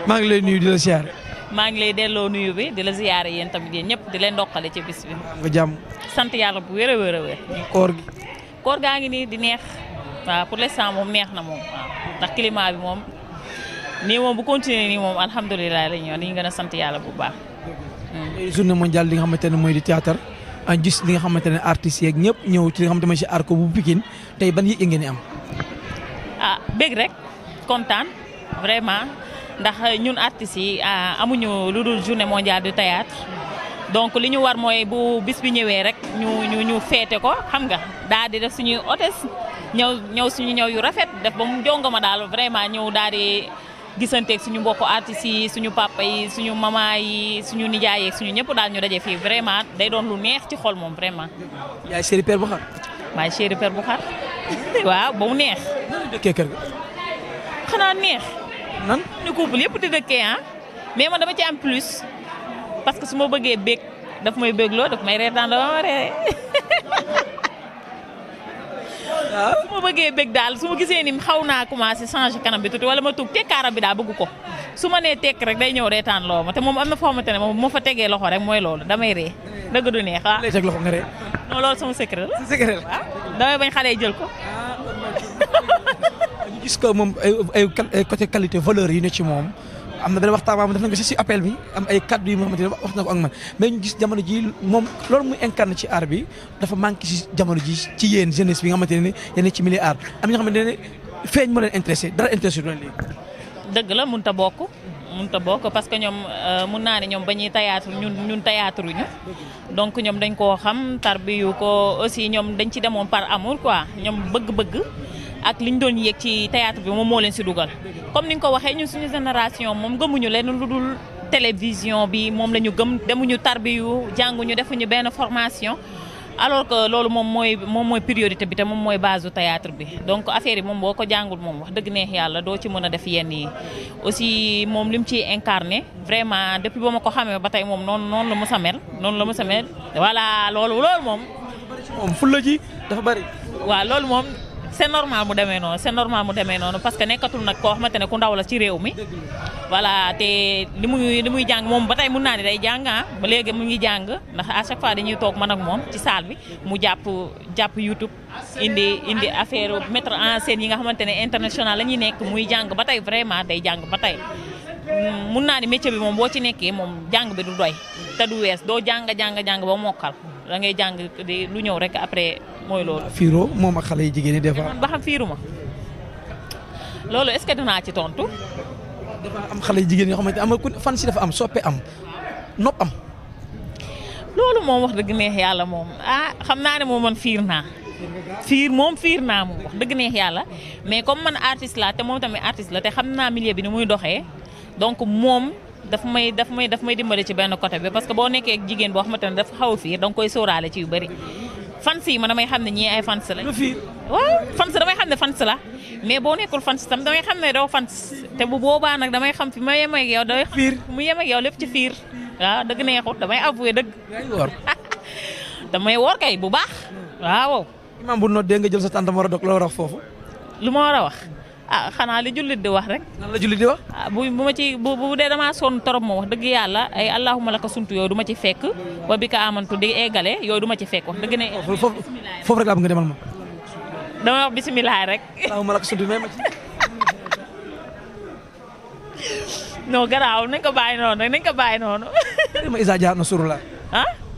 maa ngi lay nuyu di la siyaare. maa ngi lay delloo nuyu bi di la ziyaare yéen tamit yéen ñëpp di leen ndokkale ci bis bi. nga jàmm. sant yàlla bu wér a wér a wér. koor gi. koor gaa ngi nii di neex waaw pour l'instant moom neex na moom waaw ndax climat bi moom nii moom bu continuer nii moom alhamdulilah la ñu wax dañu gën a sant yàlla bu baax. journée mondiale li nga xamante ne mooy di théâtre a gis li nga xamante ne artistes yeeg ñëpp ñëw ci li nga xamante ne mooy si Arco bu Pikine tey ban yëg ngeen di am. ah bëgg rek kontaan vraiment ndax ñun artistes yi amuñu lu dul journée mondiale du théâtre donc li ñu war mooy bu bis bi ñëwee rek ñu féete ko xam nga daal di def suñuy hôtesse ñëw suñu ñëw yu rafet def ba mu jongama daal vraiment ñëw daal di gisanteeg suñu mbokku artistes yi suñu papa yi suñu mama yi suñu nijaay yeeg suñu ñëpp daal ñu daje fii vraiment day doon lu neex ci xol moom vraiment. yaay chéri Père Boukhar. maay chéri Père Boukhar waaw ba mu neex. dëkkee kër ga. xanaa neex. nan ñu couple yëpp di dëkkee mais man dama ci am plus parce que su ma bëggee bég daf may bégloo daf may reetaan dama ma ree su ma bëggee bég daal su ma gisee ni xaw naa commencé changer kanam bi tuuti wala ma tuug tekkaaram bi daal bëgg ko su ma nee tekk rek day ñëw reetaan loo ma te moom am na foo xamante ne moom ma fa tegee loxo rek mooy loolu damay ree dëgg du neex lay teg loxo nga ree. non loolu sama secret la. secret la waaw damay bañ xale yi jël ko. ñu gis ko moom ay côté qualité valeur yi ne ci moom am na benn waxtaan maam def na ko si appel bi am ay kaddu yi nga xamante ne wax na ko ak man mais ñu gis jamono ji moom loolu muy incarné ci art bi dafa manqué si jamono ji ci yéen jeunesse bi nga xamante ne yéen ci milieu art am ñoo xamante ne feeñ moo leen intéressé dara intéressé doon léegi. dëgg la mënut a bokk parce que ñoom mun naa ne ñoom ba ñuy théâtre ñun théâtre ñu donc ñoom dañ koo xam tarbiyu ko aussi ñoom dañ ci demoon par amour quoi ñoom bëgg-bëgg ak li ñu doon yéeg ci théâtre bi moom moo leen si dugal comme ni nga ko waxee ñun suñu génération moom gëmuñu leen lu dul télévision bi moom la ñu gëm demuñu tarbiyu jànguñu defuñu benn formation alors que loolu moom mooy priorité bi te moom mooy base du théâtre bi donc affaire yi moom boo ko jàngul moom wax dëgg neex yàlla doo ci mën a def yenn yi aussi moom li mu ciy incarné vraiment depuis ba ma ko xamee ba tey moom noonu la mës a mel voilà loolu moom. moom fulla ji dafa bari. waaw loolu moom c'est normal mu demee noonu parce que nekkatul nag koo xamante ne ku ndaw la ci réew mi. voilà te li muy jàng moom ba tey mun naa ne day jàng ba léegi mu ngi jàng ndax à chaque fois dañuy toog man ak moom ci salle bi mu jàpp YouTube indi affaire mettre en scène yi nga xamante ne international la ñuy nekk muy jàng ba tey vraiment day jàng ba tey mun naa ne métier bi moom boo ci nekkee moom jàng bi du doy te du wees doo jàng ba mokkal da ngay jàng lu ñëw rek après mooy loolu. fiiro moom ak xale yi jigéen ñi des fois. ba xam fiiru ma loolu est-ce que dinaa ci tontu. dafa am xale jigéen yoo xamante am ku fan si dafa am soppe am nopp am. loolu moom wax dëgg neex yàlla moom xam naa ne moom man fiir naa moom wax dëgg neex yàlla mais comme man artiste la te moom tamit artiste la te xam naa milieu bi ni muy doxee donc moom daf may dimbali ci benn côté bi parce que boo nekkee ak jigéen boo xamante ne dafa xaw a fiir danga koy sóoraale ci yu bëri fans yi man damay xam ne ñii ay fans la. waaw fans damay xam ne fans la mais boo nekkul fans tam damay xam ne doo fans te bu boobaa nag damay xam fi ma yem ak yow damay fiir mu yem ak yow lépp ci fiir waaw dëgg neexut damay avoué dëgg. damay woor kay bu baax waaw. imaam bu noddee nga jël sa tànta war a dog la war a wax foofu. lu ma war a wax xanaa li jullit di wax rek. nan la jullit di wax. bu ma ci bu dee damaa sonn torop moom wax dëgg yàlla ay allahumma laka suntu yooyu du ma ci fekk wa bi ka amantu di eggale yooyu du ma ci fekk wax dëgg ne. foofu rek laa bëgg nga demal ma. dama wax bisimilah rek. allahumma laka suntu may ma ci. non garaaw nañ ko bàyyi noonu. tari ma Isa Dia Nasrullah.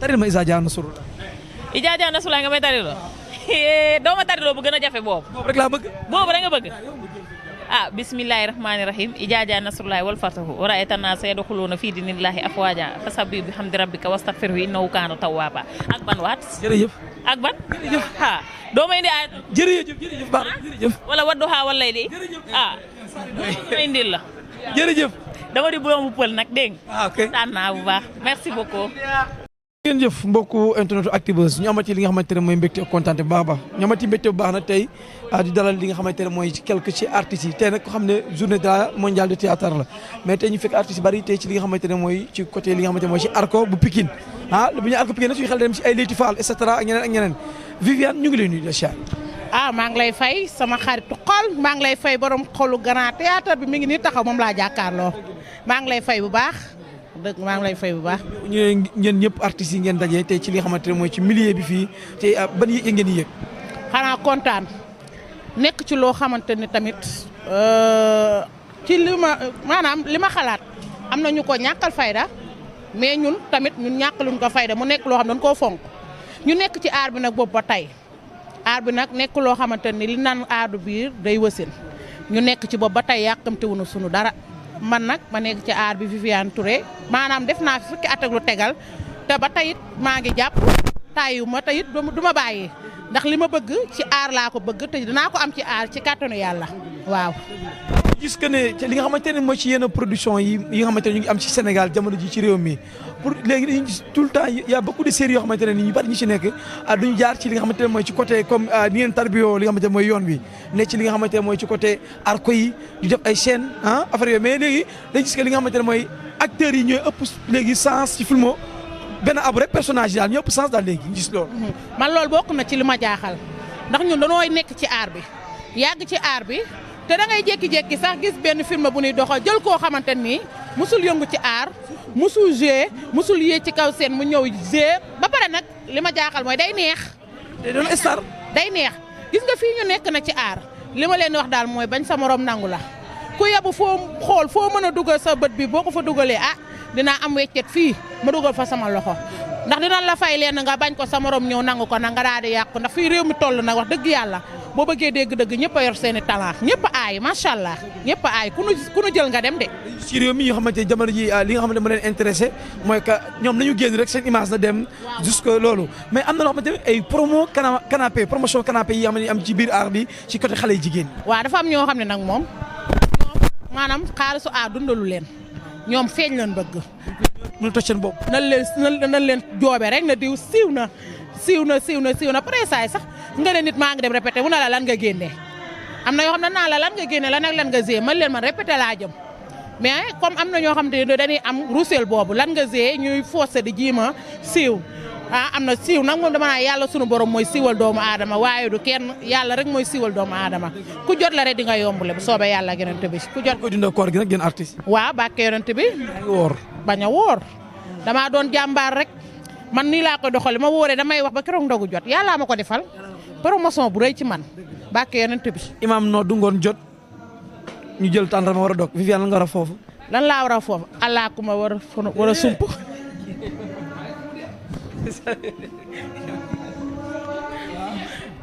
tari ma Isa Dia Nasrullah. Isa Dia Nasrullah nga may tari loo. doo ma tari loo bu gën a jafe boobu. boobu rek laa bëgg. boobu rek nga bëgg. bismillahi rahmani rahim Isa Dia Nasrullahi wal fatahu wa ra'ayta an-naasa yadkhuluuna fii diinillahi afwaaja fasabbih bihamdi rabbika wastaghfirhu innahu kaana tawwaaba. ak ban waat. jërëjëf. ak ban. jërëjëf doo may indi ayat. jërëjëf baax jërëjëf. wala wadduha wal layli. may indil la. jërëjëf. dama di doomu pël nag dégg nga. ok tànn naa bu baax merci beaucoup. ngeen jëf mbokku internetu Actubuzz ñu amati li nga xamante ne mooy mbégte ak kontaan bu baax a baax ñu amati mbégte bu baax nag tey di dalal li nga xamante ne mooy quelque ci artistes yi tey nag ko xam ne journée mondiale de théâtre la mais tey ñu fekk artistes yi bari tey ci li nga xamante ne mooy ci côté li nga xamante ne mooy ci Arco bu Pikine bu ñu Arco Pikine nag suñu xel dem ci ay Leyti Fall et cetera ak ñeneen Viviane ñu ngi lay nuyu de ah maa ngi lay fay sama xaritu xol maa ngi lay fay borom xolu Grand Théâtre bi mi ngi nii taxaw moom laa jàkkaarloo maa ngi lay fay bu baax dëgg maa ngi lay fay bu baax. ñeen ñëpp artistes yi ngeen daje tey ci li nga xamante ne mooy ci milieu bi fii te ban yëg ngeen di yëg. xanaa kontaan nekk ci loo xamante ni tamit ci maanaam li ma xalaat am na ñu ko ñàkkal fayda mais ñun tamit ñun ñàkkaluñ ko fayda mu nekk loo xam dañ koo fonk ñu nekk ci aar bi nag boobu ba tey. aar bi nag nekk loo xamante ni li naan aadu biir day wësin ñu nekk ci boobu ba tey yàkkamte wuñu sunu dara man nag ma nekk ci aar bi Viviane Touré maanaam def naa fi fukki at ak lu tegal te ba tey it maa ngi jàpp taayu ma tey it du ma bàyyi ndax li ma bëgg ci aar laa ko bëgg te dinaa ko am ci aar ci kàttanu yàlla waaw. gis que ne li nga xamante ne mooy ci yenn production yi nga xamante ne ñu ngi am ci Sénégal jamono ji ci réew mi pour léegi dañuy gis tout le temps y a beaucoup de séries yoo xamante ne ni ñu bari ñu ci nekk duñu jaar ci li nga xamante ne mooy ci côté comme ni ngeen tarbiyoo li nga xamante ne mooy yoon bi ne ci li nga xamante ne mooy ci côté arco yi ñu def ay chaîne affaire yooyu mais léegi dañu gis que li nga xamante ne mooy acteurs yi ñooy ëpp léegi sens ci filmo benn ab rek personnage yi daal ñoo ëpp sens daal léegi ñu gis loolu. man loolu bokk na ci li ma jaaxal ndax ñun dañoo nekk ci aar bi yàgg ci aar bi te da ngay jékki-jékki sax gis benn film bu ñuy doxal jël koo xamante ni musul yëngu ci aar musul jouer musul yee ci kaw seen mu ñëw jouer ba pare nag li ma jaaxal mooy day neex. day doon star. day neex gis nga fii ñu nekk na ci aar li ma leen wax daal mooy bañ sa morom nangu la ku yebu foo xool foo mën a dugal sa bët bi boo ko fa dugalee dinaa am weccet fii ma dugal fa sama loxo ndax dinañ la fay leen nga bañ ko sa morom ñëw nangu ko nag nga daal di yàqu ndax fii réew mi toll nag wax dëgg yàlla boo bëggee dégg-dëgg ñëpp a yor seen i talent ñëpp a aay macha allah ñëpp a aay ku nu jël nga dem de. ci réew mi yoo xamante ne jamono ji li nga xamante ne ma leen intéressé mooy que ñoom nañu génn rek seen image na dem jusque loolu mais am na loo xamante ne ay promotion canapé yi am ci biir aar bi ci côté xale yi jigéen ñi. waaw dafa am ñoo xam ne nag moom maanaam xaalisu aar dundalu leen ñoom feeñ leen bëgg. mën a toj seen bopp. nan leen joobe rek na diw siiw na pare saay sax nga ne nit maa ngi dem répété mu ne la lan nga génnee am na yoo xam ne naa la lan nga génne lan ak lan nga zee man leen man répété laa jëm mais comme am na ñoo xam ne dañuy am ruuseel boobu lan nga zee ñuy forcé di jiima siiw am na siiw nag moom dama naa yàlla sunu borom mooy siiwal doomu aadama waaye du kenn yàlla rek mooy siiwal doomu aadama ku jot la rek di nga yombule bu soobee yàlla yonent bi ku jot. koy dundal koor gi nag gën artiste. waaw bàkke yonent bi. woor bañ a woor damaa doon jàmbaar rek man nii laa koy doxalee ma wóoree damay wax ba keroog ndogu jot yàllaa ma ko defal promotion bu rëy ci man bàkke yonent bi. imaam noo du ngoon jot ñu jël tàndarma war a dog Viviane nga war a foofu. lan laa war a foofu allah ku ma war a sump.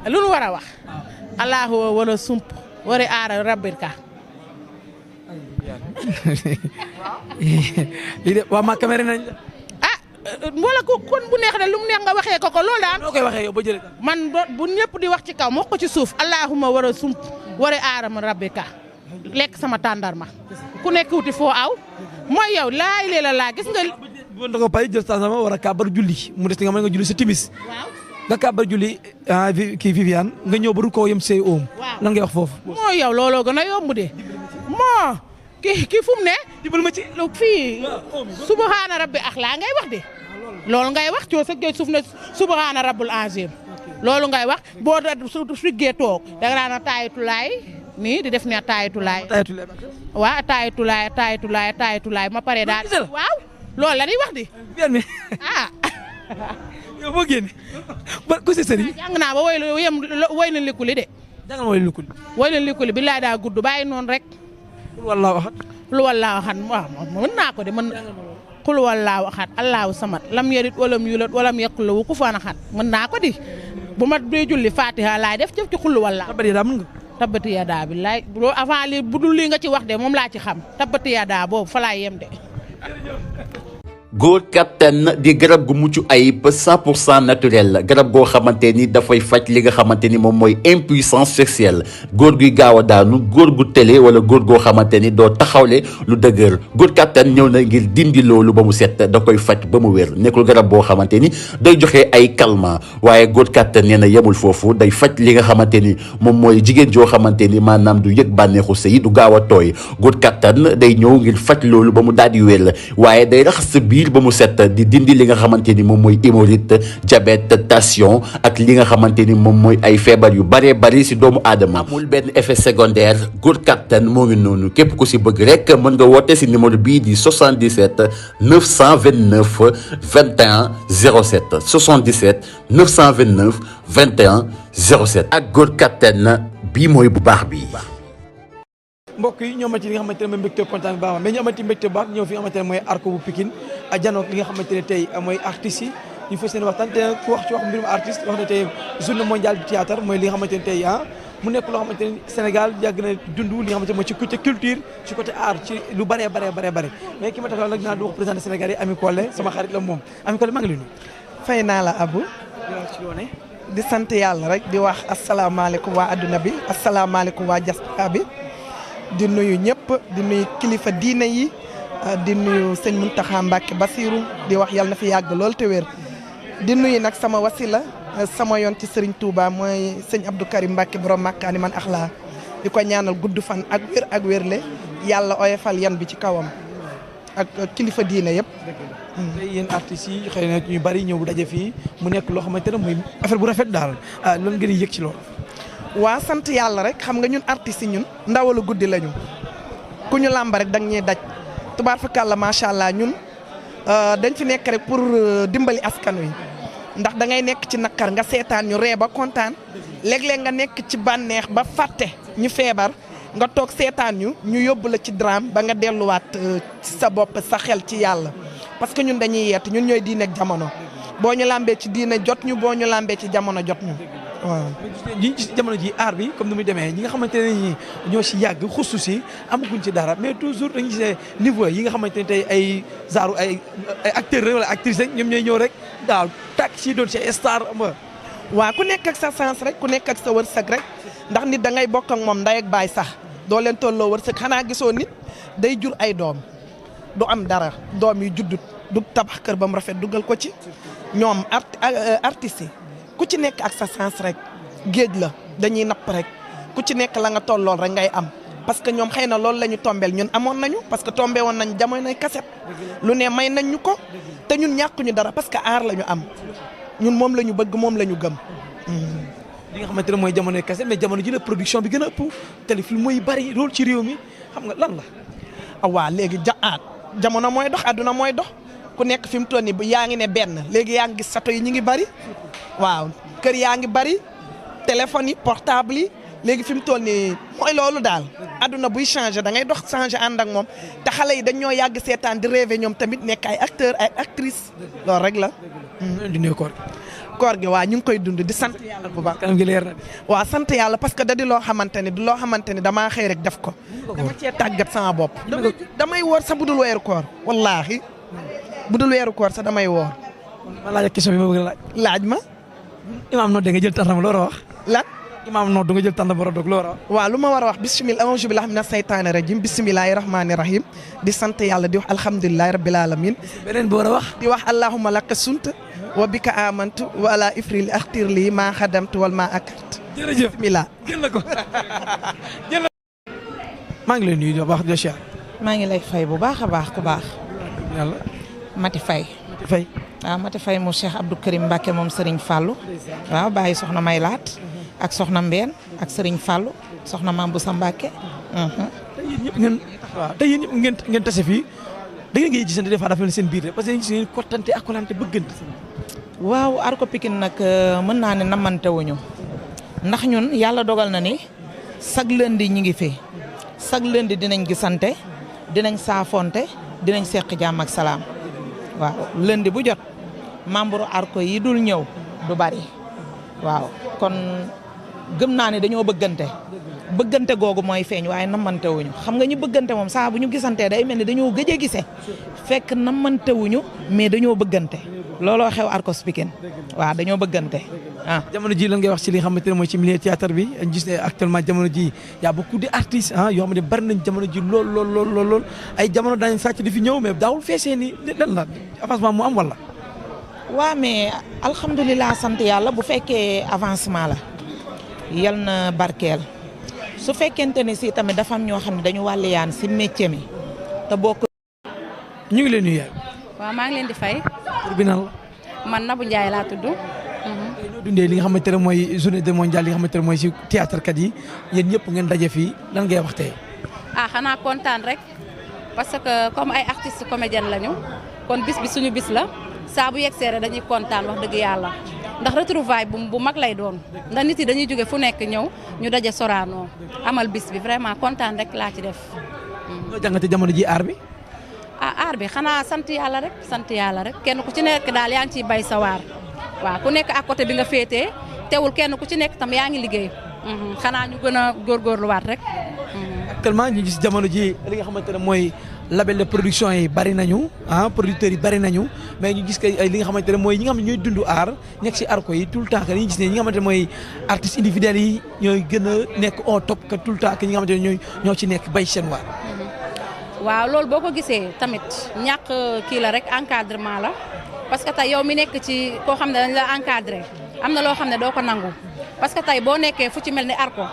lu nu war a wax allahu wala sump wari aara rabbika lii de waa maa caméra nañ wala ko kon bu neex de lu mu neex nga waxee ko loolu daal noo koy waxee yow ba jëlee man bu ñëpp di wax ci kaw ma wax ko ci suuf allahuma war a sump wari aara rabbika lekk sama tàndarma ku nekk wuti foo aw mooy yow laay lee laa gis nga bu ndogo pay jël tàndarma war a kàbbar julli mu des nga mën nga julli sa timis waaw nga kàbbar julli kii Viviane nga ñëw ba du koo yem say oom lan ngay wax foofu moo yow looloo gën a yomb de moo kii fu mu ne dibal ma ci fii subhaana rabbi axlaa ngay wax de loolu ngay wax coo sa géej suuf ne subhaana rabbul azim loolu ngay wax boo suggee toog da nga naan taayitulaay nii di def ne taayitulaay waaw taayitulaay ma pare daal waaw loolu la ñuy wax di yow boo génne ba ku si sëriñ jàng naa ba woy na likkuli de jàngal ma woy likkuli billaay daa gudd bàyyi noonu rek lu wallaahu ahad waaw mën naa ko de mën xul wallaahu ahad allahu samad lam yalit walam yulat walam yakul lahu kufuwan ahad mën naa ko di bu ma dee julli fatiha laay def jëf ci xul wallaahu tabbati yadaa billaay avant lii bu dul lii nga ci wax de moom laa ci xam tabbati yadaa boobu fa laay yem de góor kattan di garab gu mucc ayib 100% naturel la garab goo xamante ni dafay faj li nga xamante ni moom mooy impuissance sexuelle góor guy gaaw a daanu góor gu tële wala góor goo xamante ni doo taxawle lu dëgër góor kattan ñëw na ngir dindi loolu ba mu set da koy faj ba mu wér nekkul garab boo xamante ni day joxe ay calmant waaye góor kattan nee na yemul foofu day faj li nga xamante ni moom mooy jigéen joo xamante ni maanaam du yëg bànneexu sëy du gaaw a tooy góor kattan day ñëw ngir faj loolu ba mu daal di wér waaye day raxas biir ba mu set di dindi li nga xamante ni moom mooy hémorroïde diabète tension ak li nga xamante ni moom mooy ay feebar yu bëree bëri si doomu aadama. amul benn effet secondaire góor kattan moo ngi noonu képp ku si bëgg rek mën nga woote si numéro bii di 77 929 21 07 77 929 21 07 ak góor kattan bii mooy bu baax bi. mbokk yi ñoo amati li nga xamante ne mooy mbégte kontaan bu baax mais ñu amati mbégte bu baax ñëw fi nga xamante ne mooy Arco bu Pikine ak janook li nga xamante ne tey mooy artistes yi ñu fas yéene waxtaan te ku wax ci wax mbirum artiste wax ne tey journée mondiale du théâtre mooy li nga xamante ne tey mu nekk loo xamante ne Sénégal yàgg na dund li nga xamante ne mooy ci côté culture ci côté art ci lu bëree mais ki ma taxawal nag dinaa di wax président Sénégal yi Ami Collé sama xarit la moom Ami Collé maa ngi lay nuyu. fay naa la Abou. ci loone di sant yàlla rek di wax asalaamaaleykum waa adduna bi asalaamaaleykum waa diaspora bi di nuyu ñëpp di nuyu kilifa diine yi di nuyu sëñ Mountakha Mbacké Bassirou di wax yàlla na fi yàgg lool te wér di nuyu nag sama wasila sama yoon ci Serigne Touba mooy sëñ Abdou Karim Mbacké borom Makkaani man axlaa di ko ñaanal gudd fan ak wérle yàlla oyofal yan bi ci kawam ak kilifa diine yëpp. tey yéen artistes yi xëy na ñu bari ñëw daje fii mu nekk loo xamante ne muy affaire bu rafet daal loolu ngeen di yëg ci loolu. waa sant yàlla rek xam nga ñun artistes yi ñun ndawalu guddi lañu ku ñu làmb rek da nga ñuy daj tubaar fakàlla macha allah ñun dañ fi nekk rek pour dimbali askan wi ndax da ngay nekk ci nakkar nga seetaan ñu ree ba kontaan léeg-léeg nga nekk ci bànneex ba fàtte ñu feebar nga toog seetaan ñu yóbbu la ci drame ba nga delluwaat ci sa bopp sa xel ci yàlla parce que ñun dañuy yeet ñun ñooy diine ak jamono boo ñu làmbee ci diine jot ñu boo ñu làmbee ci jamono jot ñu waaw. ñi ci jamono ji aar bi comme ni muy demee ñi nga xamante ne ñi ñoo si yàgg xustu si amaguñ ci dara mais toujours dañuy gisee niveau yi nga xamante ne tey ay genre ay acteurs rek wala actrices rek ñoom ñooy ñëw rek daaw tàkk si doon si ay star ma. waaw ku nekk ak sa sens rek ku nekk ak sa wërsëg rek ndax nit da ngay bokk ak moom ndey ak baay sax doo leen tolloo wërsëg xanaa gisoo nit day jur ay doom du am dara doom yi juddut du tabax kër ba mu rafet dugal ko ci ñoom artistes yi ku ci nekk ak sa sens rek géej la dañuy napp rek ku ci nekk la nga tollool rek ngay am parce que ñoom xëy na loolu la ñu tombeel ñun amoon nañu parce que tombé woon nañ jamonoy kaset lu ne may nañ ñu ko te ñun ñàkkuñu dara parce que aar la ñu am ñun moom la ñu bëgg moom la ñu gëm. li nga xamante ne mooy jamonoy kaset mais jamono ji la production bi gën a ëpp téléfilm mooy bari loolu ci réew mi xam nga lan la. waaw léegi jamono mooy dox àdduna mooy dox ku nekk fi mu toll nii yaa ngi ne benn léegi yaa ngi gis sato yi ñu ngi bari waaw kër yaa ngi bari téléphone yi portable yi léegi fi mu toll nii mooy loolu daal àdduna buy changer da ngay dox changer ànd ak moom te xale yi dañ ñoo yàgg seetaan di rêver ñoom tamit nekk ay acteurs ay actrices loolu rek la. di nuyu koor gi waa ñu ngi koy dund di sant yàlla bu baax. kanam gi leer na de. waaw sant yàlla parce que da di loo xamante ni du loo xamante ni damaa xëy rek def ko. dama cee tàggat sama bopp. damay woor sax bu dul weeru koor wallaahi bu dul weeru koor sax damay woor. ma laaj question bi ma bëgg a laaj. laaj ma. imaam noo da nga jël tànn loo war a wax. lan. imaam noo da nga jël tànn ba loo war a wax. waaw lu ma war a wax bisimilah auzu billahi mina saytaani rajim bisimilahi rahmaani rahim di sant yàlla di wax alhamdulilahi rabbil alamin beneen bi war a wax. di wax allahumma laka sunt wa bika amantu wa ala ifrili axtir lii maa xadamtu wal maa akart. jërëjëf bisimilah. jël na ko jël na. maa ngi lay nuyu bu baax di la maa ngi lay fay bu baax a baax ku baax. yàlla. Mati Faye. Mati Faye. waaw Mati Faye mu Cheikh Abdou Karim Mbacké moom Serigne Fallou. waaw bàyyi soxna May Laat. ak soxna Mbène ak Serigne Fallou soxna Mame Boussa Mbacké. tey yéen ñëpp ngeen. waaw tey yéen ñëpp ngeen tase fii da ngeen koy gisante des fois dafa mel seen biir parce que dañu gis kottante ak kolante bëggante. waaw Arco Pikine nag mën naa ne namante wuñu ndax ñun yàlla dogal na ni chaque lundi ñi ngi fi chaque lundi dinañ gisante dinañ saafonte dinañ seq jàmm ak salaam waaw lundi bu jot membre Arco yi dul ñëw du bari waaw kon gëm naa ne dañoo bëggante googu mooy feeñ waaye namante wuñu xam nga ñu bëggante moom saa bu ñu gisantee day mel ni dañoo gëj a gise fekk namante wuñu mais dañoo bëggante looloo xew Arco Pikine waaw dañoo bëggante ah. jamono ji lan ngay wax ci li nga xamante ne mooy ci milieu théâtre bi ñu gis ne actuellement jamono ji y a beaucoup d'artistes yoo xam ne bari nañ jamono ji lool ay jamono daañu sàcc di fi ñëw mais daawul feesee ni lan la avancement mu am wala. waaw mais alhamdulilah sant yàlla bu fekkee avancement la yal na barkeel su fekkente ne si tamit dafa am ñoo xam ne dañu wàlliyaan si métier mi te bokk. ñu ngi leen nuyu. waaw maa ngi leen di fay. tur bi nan la. man Nabou Ndiaye laa tudd. tey ñoo dundee li nga xamante ne mooy journée de mondiale li nga xamante ne mooy si théâtre kat yi yéen ñëpp ngeen daje fii lan ngay wax tey. ah xanaa kontaan rek parce que comme ay artistes comédiennes lañu kon bis bi suñu bis la saa bu yegsee rek dañuy kontaan wax dëgg yàlla ndax retrouvaille bu mag lay doon ndax nit yi dañuy jóge fu nekk ñëw ñu daje Sorano amal bis bi vraiment kontaan rek laa ci def. nga jàngate jamono ji aar bi. ah aar bi xanaa sant yàlla rek kenn ku ci nekk daal yaa ngi ciy bay sa waar waaw ku nekk ak côté bi nga féetee teewul kenn ku ci nekk tam yaa ngi liggéey xanaa ñu gën a góorgóorluwaat rek. actuellement ñu gis jamono ji li nga xamante ne mooy label de production yi bari nañu producteurs yi bari nañu mais ñu gis que li nga xamante ne mooy ñi nga xam ne ñooy dund aar nekk si arko yi tout le temps que dañuy gis ne ñi nga xamante ne mooy artistes individuels yi ñooy gën a nekk au top que tout le temps que ñi nga xamante ne ñoo ci nekk bay seen waar. waaw loolu boo ko gisee tamit ñàkk kii la rek encadrement la parce que tey yow mi nekk ci koo xam ne dañ la encadré am na loo xam ne doo ko nangu parce que tey boo nekkee fu ci mel ni arko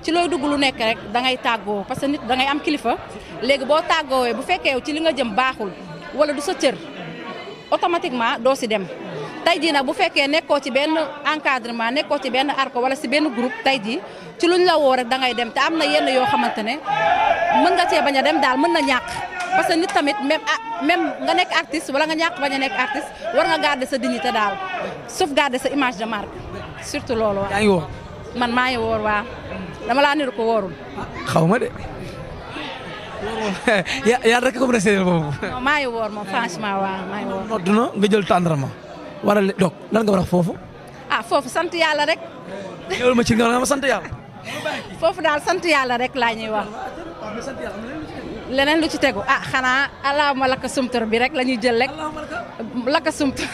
ci looy dugg lu nekk rek da ngay tàggoo parce que nit da ngay am kilifa léegi boo tàggoowee bu fekkee ci li nga jëm baaxul wala du sa cër automatiquement doo si dem tey jii nag bu fekkee nekkoo ci benn encadrement nekkoo ci benn arko wala si benn groupe tey jii ci luñ la woo rek da ngay dem te am na yenn yoo xamante ne mën nga cee bañ a dem daal mën na ñàkk parce que nit tamit même nga nekk artiste wala nga ñàkk bañ a nekk artiste war nga garder sa dignité daal sauvegarder sa image de marque surtout loolu waaw. yaa ngi woor. man maa ngi woor waa dama laa niru ko woorul. xaw ma de. yaa rek ko mën a séeréer boobu. non maa ngi woor moom franchement waaw maa ngi woor. nodd na nga jël tàndarma war a dog lan nga war a foofu. ah foofu sant yàlla rek. ñëwal ma ci nga ma sant yàlla. foofu daal sant yàlla rek laa ñuy wax. leneen lu ci tegu ah xanaa allahumma laka sumtur bi rek la ñuy jël rek. laka sumtur.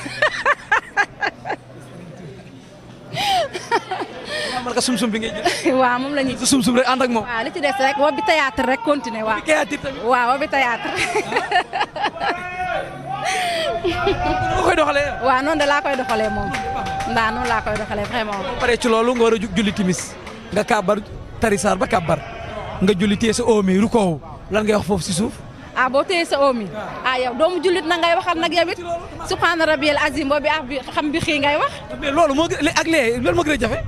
marka sum-sum bi ngay jël. waaw moom la ñuy. sum-sum rek ànd ak moom. waaw li ci des rek woo bi théâtre rek continuer waaw. waaw woo bi théâtre. nga koy doxalee. waaw noonu de laa koy doxalee moom. ndaa noonu laa koy doxalee vraiment. pare ci loolu nga war a jug julli timis nga kàbbar tarisaar ba kàbbar nga julli téye sa oomi ru koow lan ngay wax foofu si suuf. ah boo téye sa oomi ah yow doomu jullit na ngay waxal nag yow it subhaana rabbiyal azim boobu bi xam bi xii ngay wax. mais loolu moo gën ak lee loolu moo gën a jafe.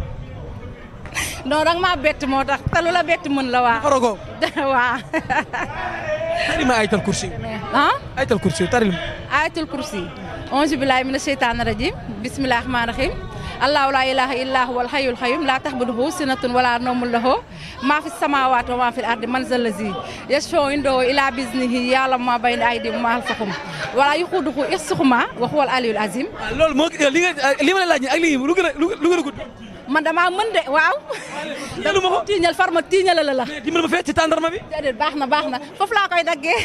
non danga maa bett moo tax te lu la bett mën la waa. faragoo. waa. tari ma ayatul kursi. ah. ayatul kursi taril ma. ayatul kursi. auzu billaahi mina sheytaani rajiim bismillaahi rahmaani rahiim. allahu laa ilaaha illaa huwal hayyul qayyuum laa ta'khudhuhu sinatun wa laa nawmun lahu maa fi samaawaati wa maa fil ardi man zal lazii yashfa'u indahu illaa biiznihi ya'lamu maa bayna aydihim wa maa khalfahum wa laa yuhiituuna bi shay'in wa huwal aliyyul aziim. loolu moo li ma la laaj ak lii lu gën a gudd. man damaa mën de waaw. tiiñalu ma ko tiiñal far ma tiiñal la. dimbali ma fee ci tàndarma bi. déedéet baax na foofu laa koy daggee.